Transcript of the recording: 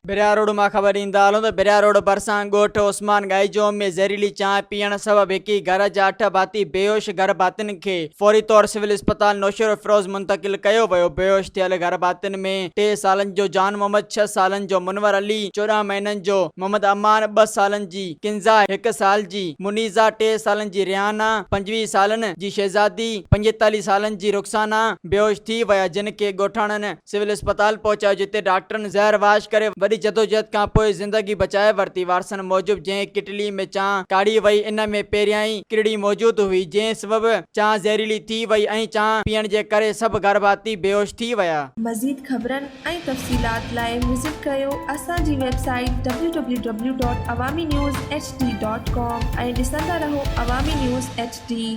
ڀريا road مان خبر ڏيندا هلون ته ڀريا روڊ ڀرسان ڳوٺ عثمان ڳائيجو ۾ زهريلي چانهه پيئڻ سبب هڪ ئي گهر جا اٺ ڀاتي بيهوش گهر ڀاتين کي فوري طور سول اسپتال نوشهروفيروز منتقل ڪيو ويو بيهوش ٿيل گهر ڀاتين ۾ ٽي سالن جو جان محمد، ڇهه سالن جو منور علي، 14 مهينن جو محمد امان، ٻه سالن جي ڪنزا، هڪ سال جي منيزه، ٽي سالن جي ريحانه، 25 سالن جي شهزادي، 45 سالن جي رخسانه بيهوش ٿي ويا جن کي ڳوٺاڻن سول اسپتال پهچايو جتي ڊاڪٽرن زهر واش ڪري وڏي جدوجهد کان پوء زندگي بچائي ورتي وارثن موجب جنهن ڪٽلي ۾ چانهه ڪاڙهي وئي ان ۾ پهريائين ڪرڙي موجود هئي جنهن سبب چانهه زهريلي ٿي وئي ۽ چانهه پيئڻ جي ڪري سڀ گهرڀاتي بيهوش ٿي ويا. مزيد خبرن ۽ تفصيلات لاء وزٽ ڪريو اسان جي website W W W dot Awami news H D dot com ۽ ڏسندا رهو عوامي نيوز ايڇ ڊي.